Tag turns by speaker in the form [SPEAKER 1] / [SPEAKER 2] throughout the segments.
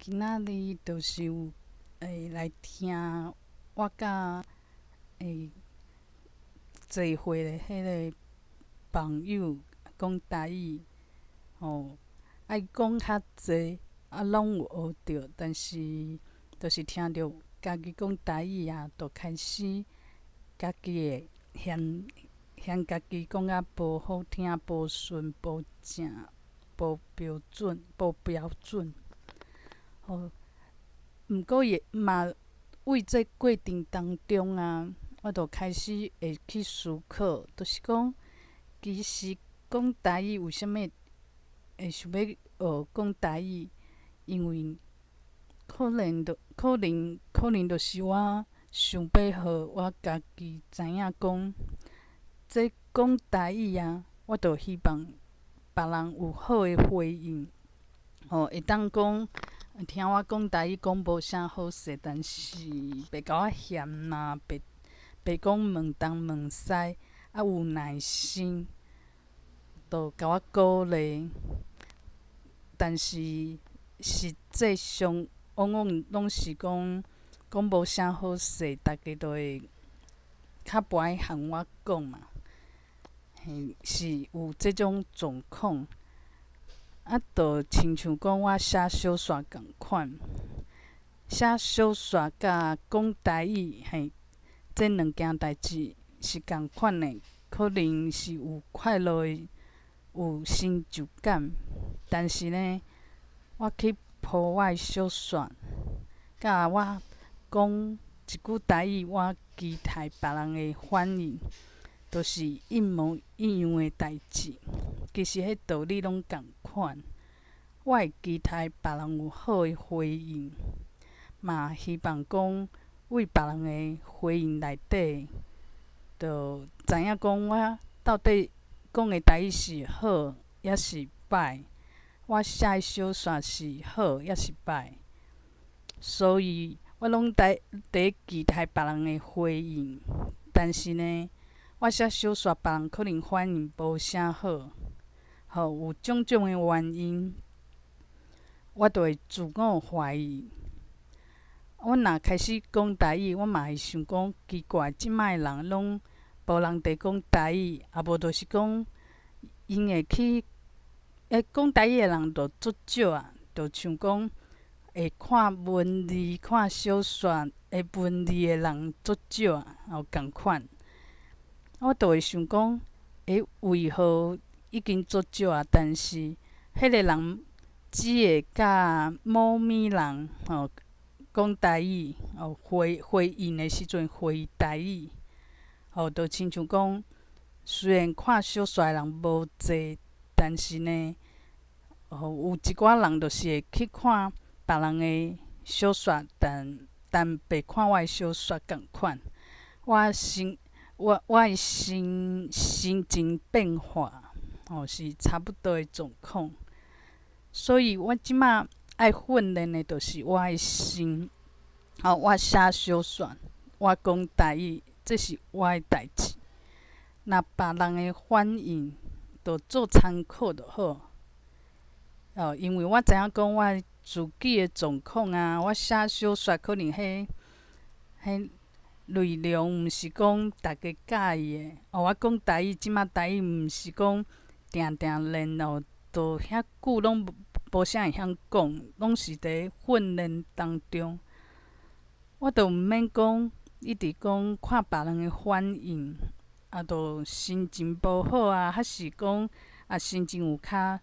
[SPEAKER 1] 今仔日就是有會來聽我佮做伙的彼个朋友講台語，吼，啊伊講較濟，啊攏有學著，但是就是聽著家己講台語啊，就開始家己會嫌嫌家己講甲無好聽、無順、無正、無標準、無標準，吼。毋過伊嘛為這過程當中啊，我就開始會去思考，就是講其實講台語為啥物會想欲學講台語？因為可能就可能可能就是我想欲予我家己知影講，這講台語啊，我就希望別人有好的回應，吼，會當講聽我講台語講無啥好勢，但是袂共我嫌啊，袂袂講問東問西，啊有耐心，就共我鼓勵。但是實際上往往攏是講講無啥好勢，逐家都會較無愛和我講嘛，嘿，是有這種狀況。啊，就親像講我寫小說仝款，寫小說佮講台語，嘿，這兩件代誌是仝款的，可能是有快樂的，有成就感。但是呢，我去鋪我的小說，佮我講一句台語，我期待別人的反應，都是一模一樣的代誌。其實彼道理攏仝款。我會期待別人有好的回應，嘛希望講為別人的回應內底，就知影講我到底講的台語是好抑是歹，我寫的小說是好抑是歹，所以我攏佇佇期待別人的回應。但是呢，我寫小說，別人可能反應無啥好，吼，有種種的原因，我就會自我懷疑。我若開始講台語，我嘛會想講奇怪，這擺的人攏無人佇講台語，啊無就是講𪜶會去講台語的人就足少啊，就像講會看文字、看小說的文字的人足少啊，吼仝款。我就會想講，欸，為何已經足少啊？但是彼个人只會佮某物人吼講台語，吼回回應的時陣回台語，吼，就親像講，雖然看小說的人無濟，但是呢，吼有一寡人就是會去看別人的小說，但但袂看我的小說仝款。我心我我的心心情變化，吼是差不多的狀況。所以我這馬愛訓練的，就是我的心。吼，我寫小說，我講台語，這是我的代誌。若別人的反應，就做參考就好。哦，因為我知影講我自己的狀況啊，我寫小說可能彼彼內容毋是講逐家佮意的。哦，我講台語，這馬台語毋是講定定練哦，都遐久攏無啥會曉講，攏是佇訓練當中。我都毋免講一直講看別人的反應，啊，都心情無好啊，還是講啊心情有較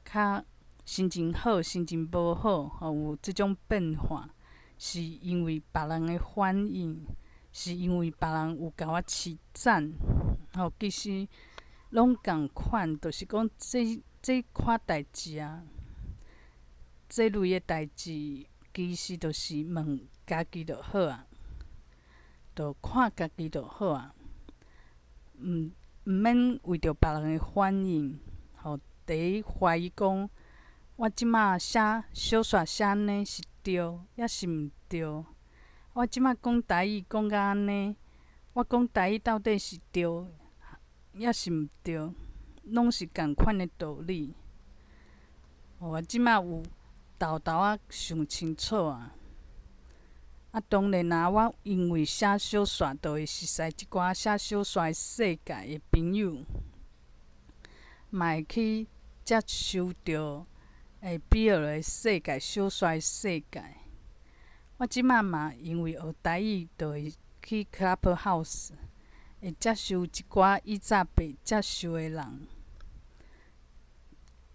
[SPEAKER 1] 較心情好，心情無好，吼有這種變化，是因為別人的反應，是因為別人有共我稱讚，吼，其實攏仝款，就是講這這款代誌啊，這類的代誌，其實就是問家己就好啊，就看家己就好啊，毋毋免為著別人的反應，吼，佇懷疑講我這馬寫小說寫按呢是對，抑是毋對？我這馬講台語講甲按呢，我講台語到底是對，抑是毋對？攏是仝款的道理。我這馬有沓沓仔想清楚啊。啊，當然啊，我因為寫小說，就會熟似一寡寫小說的世界的朋友，嘛會去接受著BL的世界，小說的世界。我這擺嘛因為學台語，就會去 Clubhouse，會接受一寡以早袂接受的人。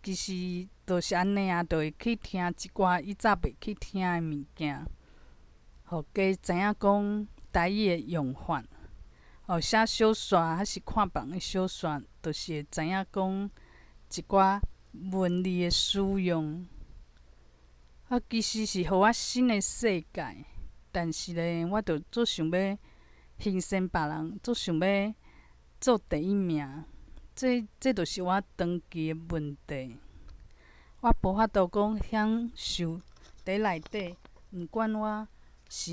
[SPEAKER 1] 其實就是按呢啊，就會去聽一寡以早袂去聽的物件，予加知影講台語的用法。哦，寫小說抑是看別人的小說，就是會知影講一寡文字的使用。啊，其實是予我新的世界，但是咧，我就足想欲欣羨別人，足想欲做第一名。這就是我長期的問題。我無法度講享受佇內底，毋管我是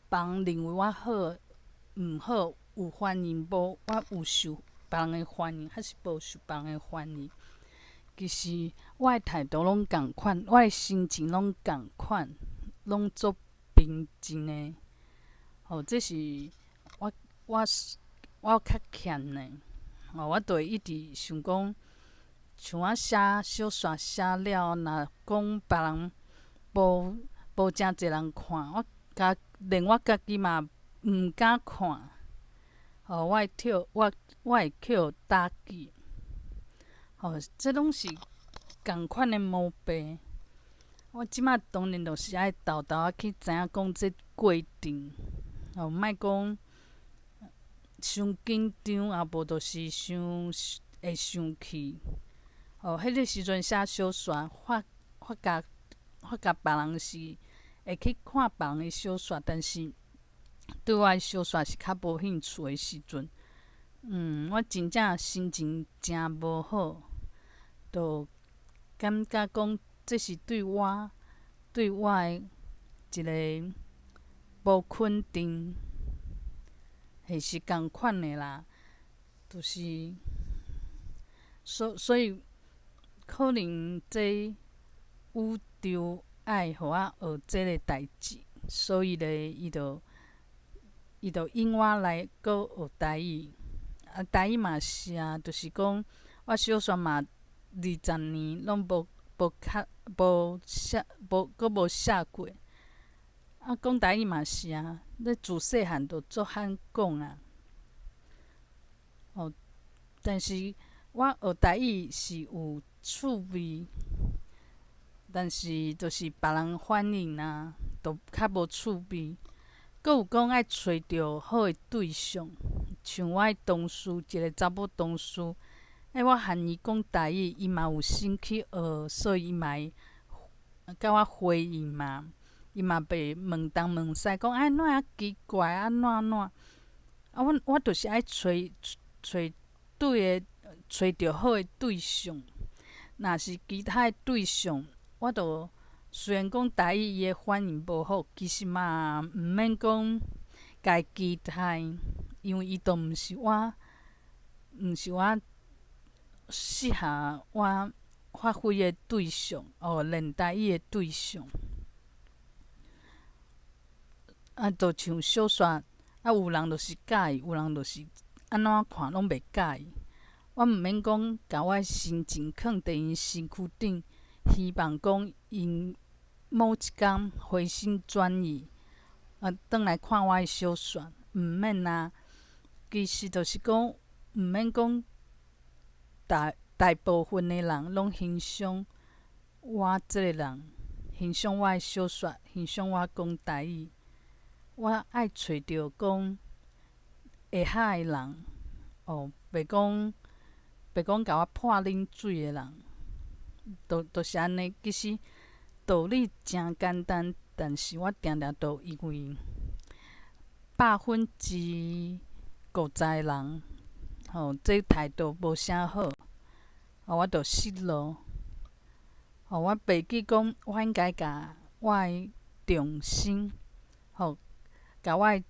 [SPEAKER 1] 別人認為我好毋好，有歡迎無？我有受別人的歡迎，抑是無受別人的歡迎？其實我的態度攏仝款，我的心情攏仝款，攏足平靜的。吼，這是我較欠的。吼，我就會一直想講，像我寫小說寫了，若講別人無誠濟人看，我家連我家己嘛毋敢看。吼，我會去予打擊。吼，這攏是仝款的毛病。我這擺當然就是愛沓沓仔去知影講這過程，吼，莫講傷緊張，啊無就是傷會生氣。吼，彼个時陣寫小說，發覺別人是會去看別人的小說，但是對我的小說是較無興趣的時陣，我真正心情誠無好，就感覺講這是對我的一个無肯定，還是仝款的啦，就是，所以可能這宇宙愛予我學這个代誌，所以咧，伊就引我來閣學台語。啊，台語嘛是啊，就是講我小說嘛20年攏無較無寫無閣無寫過。啊，講台語嘛是啊，你自細漢就足罕講啊。哦，但是我學台語是有趣味，但是就是別人反應啊，就較無趣味。閣有講愛揣著好的對象，像我的同事，一个查某同事，我和伊講台語，伊嘛有心去學，所以伊嘛會佮我回應嘛。伊嘛袂問東問西，講按怎遐奇怪，按怎按怎。啊，我就是愛揣對的，揣著好的對象。若是其他的對象，我就雖然講台語伊的反應無好，其實嘛毋免講共伊期待，因為伊都毋是我適合我發揮的對象，哦，練台語的對象。啊，就像小說，啊，有人就是佮意，有人就是按怎看攏袂佮意。我毋免講，共我的心情囥佇𪜶身軀頂，希望講𪜶某一工回心轉意，啊，轉來看我的小說，毋免啊。其實就是講，毋免講大部分的人攏欣賞我這个人，欣賞我的小說，欣賞我講台語。我愛揣著講會合的人，哦，袂講共我潑冷水的人，就是按呢。其實道理誠簡單，但是我定定都因為50%的人，吼，這態度無啥好，哦，我就失落。吼，我袂記講，我應該共我的重心，吼，共我的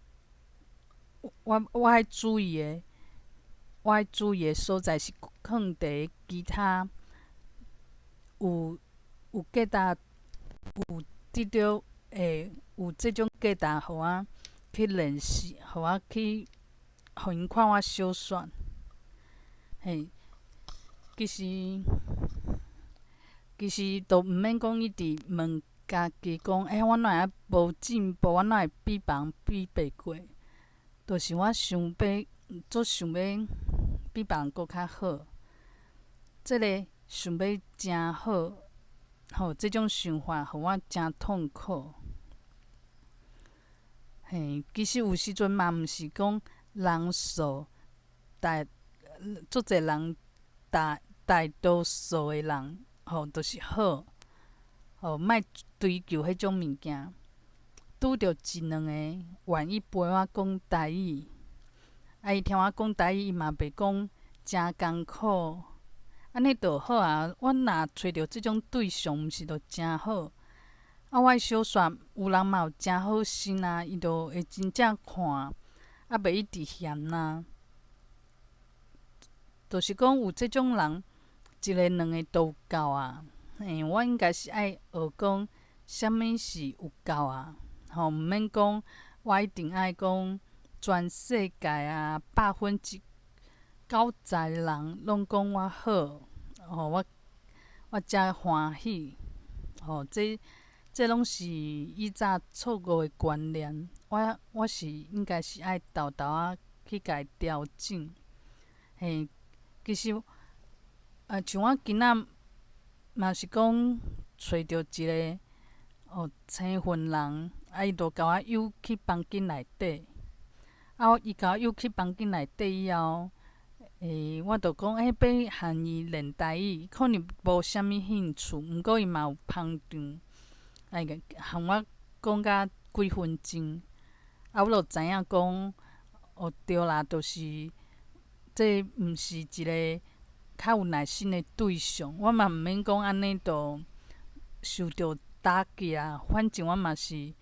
[SPEAKER 1] 我愛注意的，我愛注意的所在是囥佇其他有有價值，有得著會有這種價值，予我去練習，予我去予𪜶看我小說。嘿，其實都毋免講一直問家己講，欸，我哪會猶無進步？我哪會比別人比袂過？就是我想欲足想欲比別人閣較好，這个想欲誠好，吼，這種想法予我誠痛苦。嘿，其實有時陣嘛毋是講人數大，足濟人大大多數的人，吼，就是好，吼，莫追求彼種物件。拄著一兩個願意陪我講台語，啊，伊聽我講台語，伊嘛袂講誠艱苦，按呢就好啊。我若揣著這種對象，毋是就誠好？啊，我的小說有人嘛有誠好心啊，伊就會真正看，啊，袂一直嫌啊。就是講有這種人，一个兩个都有夠啊。嘿，我應該是愛學講啥物是有夠啊，吼，毋免講我一定愛講全世界啊，90%的人攏講我好，吼，我才歡喜，吼，這攏是以早錯誤的觀念，我是應該是愛沓沓仔去共伊調整。嘿，其實，像我今仔嘛是講揣著一个哦生份人，啊，伊就共我約去房間內底，啊，伊共我約去房間內底以後，我就講，欸，欲和伊練台語，可能無啥物興趣，毋過伊嘛有捧場。來和我講甲幾分鐘，啊，我就知影講，哦，對啦，就是這毋是一个較有耐心的對象，我嘛毋免講按呢就受著打擊啊。反正我嘛是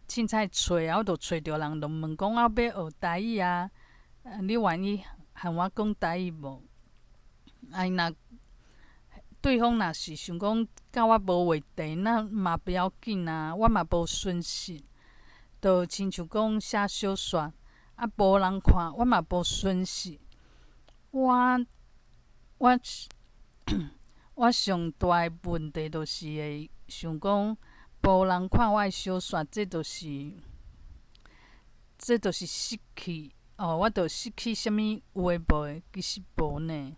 [SPEAKER 1] 凊彩揣啊，我就揣著人就問講，我欲學台語啊，你願意和我講台語無？啊，伊若對方若是想講佮我無話題，那嘛不要緊啊，我嘛無損失。就親像講寫小說，啊，無人看，我嘛無損失。我上大的問題就是會想講，無人看我的小說，這就是失去哦，我就失去啥物有的無的，其實無呢。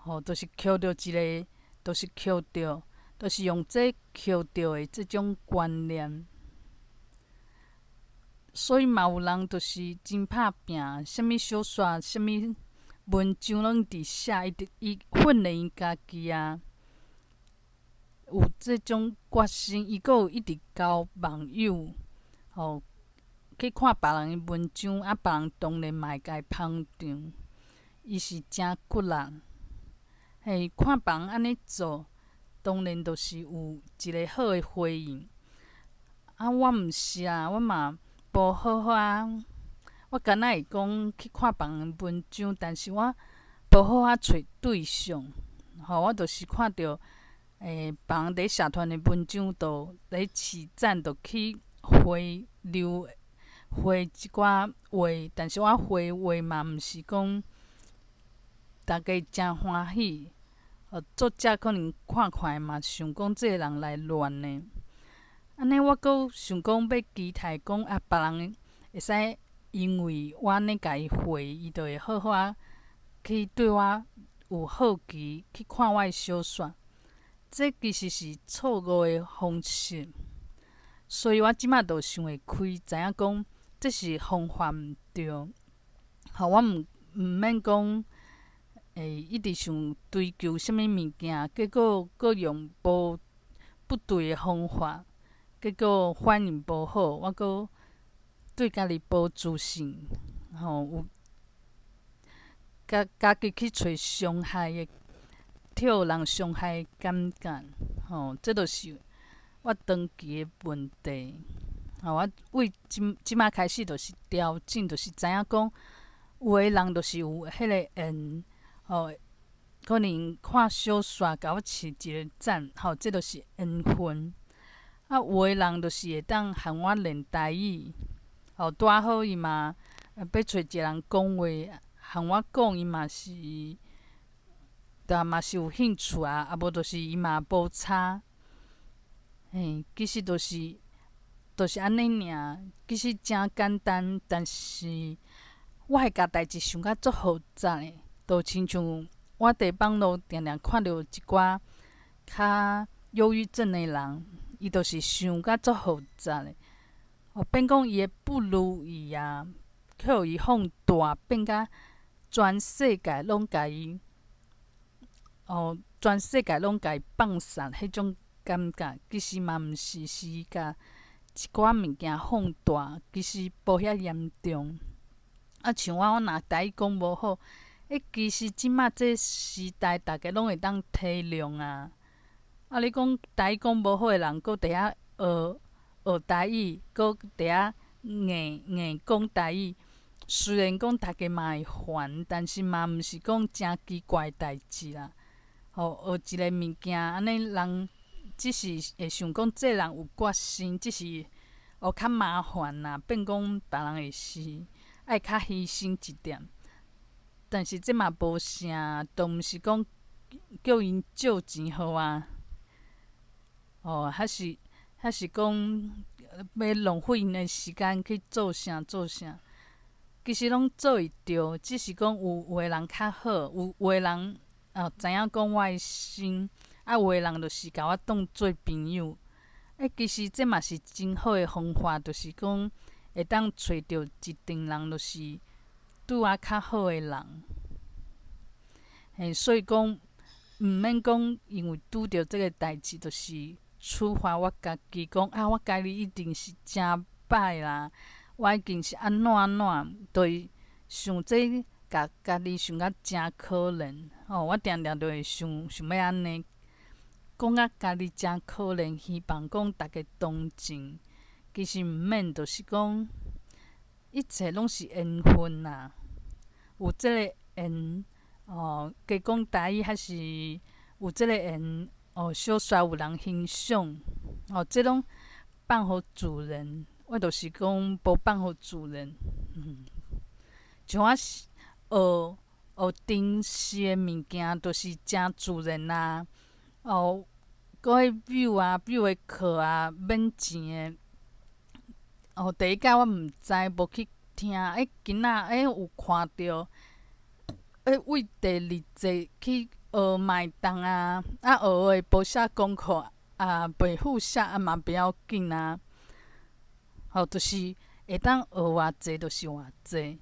[SPEAKER 1] 吼，就是抾著一个，就是抾著，就是用這抾著的這種觀念。所以嘛有人就是真拍拚，啥物小說、啥物文章攏佇寫，伊訓練伊家己啊，有這種決心，伊閣有一直交網友，吼，去看別人的文章，啊，別人當然嘛會共伊捧場，伊是誠骨力。嘿，看別人按呢做，當然就是有一个好的回應。啊，我毋是啊，我嘛無好好啊。我敢若會講去看別人文章，但是我無好好揣對象。吼，我就是看著別人佇社團的文章，就佇起讚，就去回留回一寡話，但是我回話嘛毋是講大家誠歡喜。作者可能看看嘛，想講這个人來亂的。按呢，我閣想講欲期待講啊，別人會使因為我按呢共伊回，伊就會好好仔去對我有好奇，去看我的小說。這其實是錯誤的方式，所以我這馬就想會開，知影講這是方法毋對。吼，我毋免講一直想追求啥物物件，結果閣用無不對的方法，結果反應無好，我閣對家己無自信，吼，有家己去揣傷害的，予人傷害的感覺，吼，這就是我長期的問題。吼，我為這馬開始就是調整，就是知影講，有的人就是有彼个緣，吼，可能看小說，共我揤一个讚，吼，這就是緣分。啊，有的人就是會當和我練台語，吼，拄仔好伊嘛欲揣一个人講話，和我講伊嘛是，但嘛是有興趣啊，啊無就是伊嘛無差。嘿，其實就是按呢爾，其實誠簡單，但是我會共代誌想甲足複雜的，就親像我佇網路定定看著一寡較憂鬱症的人，伊就是想甲足複雜的，哦，變講伊的不如意啊，去予伊放大，變甲全世界攏共伊，哦，全世界攏共伊放散，彼種感覺，其實嘛毋是，是伊共一寡物件放大，其實無遐嚴重。啊，像我，我若台語講無好，欸，其實這馬這時代，逐家攏會當體諒啊。啊，你講台語講無好的人，閣佇遐學學台語，閣佇遐硬硬講台語，雖然講逐家嘛會煩，但是嘛毋是講誠奇怪的代誌啦。吼，學一个物件，按呢人只是會想講這人有決心，只是學較麻煩啦，變講別人會是愛較犧牲一點。但是這嘛無啥，都毋是講叫𪜶借錢予我。哦，還是講欲浪費𪜶的時間去做啥做啥，其實攏做會著，只是講有的人較好，有的人哦知影講我的心，啊有的人就是共我當做朋友。欸，其實這嘛是真好的方法，就是講會當揣著一陣人，就是對我較好的人。嘿，所以講毋免講，因為拄著這个代誌，就是處罰我家己，講啊，我家己一定是誠歹啦，我一定是按怎按怎，就是想這共家己想甲誠可憐，吼，我定定就會想想欲按呢，講甲家己誠可憐，希望講逐家同情，其實毋免，就是講一切攏是緣分啦，有這个緣，哦，加講台語，還是有這个緣，哦，小說有人欣賞，哦，這攏放予自然，我就是講無放予自然，像我學學程式的物件，就是誠自然啊，哦，閣彼 Vue 啊，Vue 的課啊，免錢的，哦，第一擺我毋知，無去聽，欸，囡仔欸有看著，欸，為第二節去學嘛會當啊，啊學的無寫功課啊，袂赴寫啊嘛不要緊啊，吼，就是會當學偌濟就是偌濟。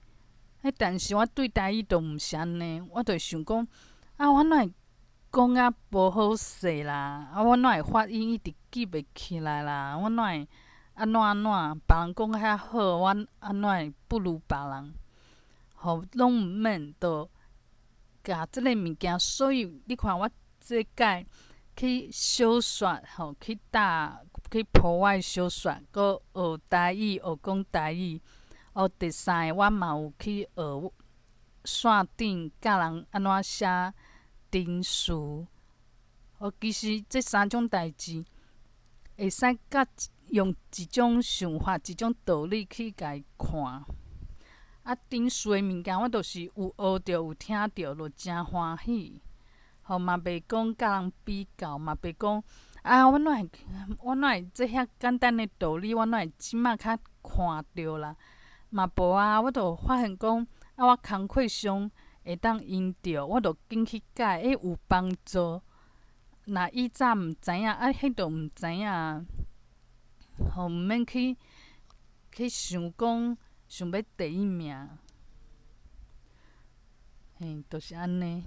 [SPEAKER 1] 欸，但是我對台語就毋是按呢，我就會想講，啊，我哪會講甲無好勢啦？啊，我哪會發音一直記袂起來啦？我哪會按怎按怎？別人講較好，我按怎會不如別人？吼，攏毋免，就共這个物件，所以你看我這擺去小說，吼，去搭去鋪我的小說，閣學台語，學講台語。哦，第三个我嘛有去學線頂教人按怎寫程式。哦，其實這三種代誌會使佮用一種想法、一種道理去共伊看。啊，程式的物件我就是有學著、有聽著，就誠歡喜。吼，嘛袂講佮人比較，嘛袂講啊，我哪會這遐簡單的道理，我哪會這馬較看著啦？嘛無啊，我就發現講，啊，我工課上會當用著，我就緊去改，欸，有幫助。若以早毋知影，啊，彼就毋知影，吼，毋免去想講想欲第一名，嘿，就是按呢。